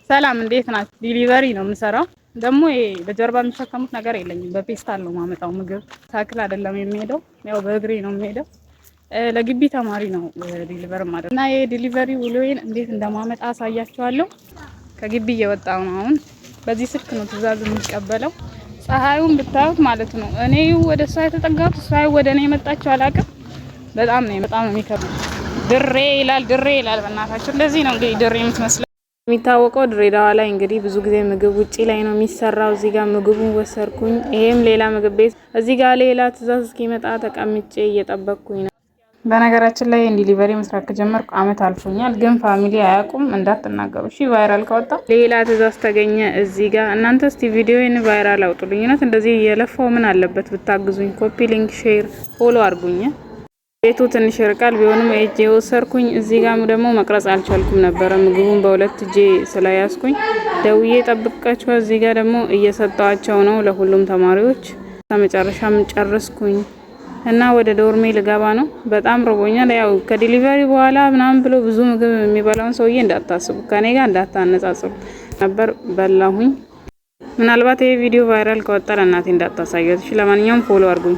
ሰላም፣ እንዴት ናችሁ? Delivery ነው የምሰራው። ደግሞ ይሄ በጀርባ የሚሸከሙት ነገር የለኝም። በፔስታል ነው ማመጣው ምግብ። ሳይክል አይደለም የሚሄደው፣ ያው በእግሬ ነው የሚሄደው። ለግቢ ተማሪ ነው deliver ማለት እና ይሄ delivery ውሎዬን እንዴት እንደማመጣ አሳያችኋለሁ። ከግቢ እየወጣው ነው አሁን። በዚህ ስልክ ነው ትዕዛዝ የሚቀበለው። ፀሐዩን ብታዩት ማለት ነው። እኔ ወደ እሷ የተጠጋሁት፣ እሷ ወደ እኔ የመጣችው አላውቅም። በጣም ነው የሚከብደው። ድሬ ይላል፣ ድሬ ይላል። በእናታችሁ እንደዚህ ነው እንግዲህ ድሬ የምትመስለው። የሚታወቀው ድሬዳዋ ላይ እንግዲህ ብዙ ጊዜ ምግብ ውጪ ላይ ነው የሚሰራው። እዚህ ጋር ምግቡን ወሰድኩኝ። ይሄም ሌላ ምግብ ቤት። እዚህ ጋር ሌላ ትዕዛዝ እስኪመጣ ተቀምጬ እየጠበቅኩኝ ነው። በነገራችን ላይ delivery መስራት ከጀመርኩ አመት አልፎኛል፣ ግን family አያውቁም፣ እንዳትናገሩ እሺ። Viral ከወጣ ሌላ ትዕዛዝ ተገኘ እዚህ ጋር። እናንተ እስቲ ቪዲዮን viral አውጡልኝ። እውነት እንደዚህ እየለፋው ምን አለበት ብታግዙኝ? Copy link፣ share፣ follow አድርጉኝ። ቤቱ ትንሽ ይርቃል፣ ቢሆንም እጄ ወሰርኩኝ። እዚህ ጋር ደግሞ መቅረጽ አልቻልኩም ነበረ ምግቡን በሁለት እጄ ስለያዝኩኝ ደውዬ ጠብቃቸው። እዚህ ጋር ደግሞ እየሰጠዋቸው ነው ለሁሉም ተማሪዎች። መጨረሻም ጨረስኩኝ እና ወደ ዶርሜ ልገባ ነው። በጣም ርቦኛል። ያው ከ delivery በኋላ ምናምን ብሎ ብዙ ምግብ የሚበላውን ሰውዬ እንዳታስቡ፣ ከኔ ጋር እንዳታነጻጽሩ ነበር። በላሁኝ። ምናልባት ይሄ ቪዲዮ viral ከወጣ ለእናቴ እንዳታሳያት እሺ። ለማንኛውም follow አድርጉኝ።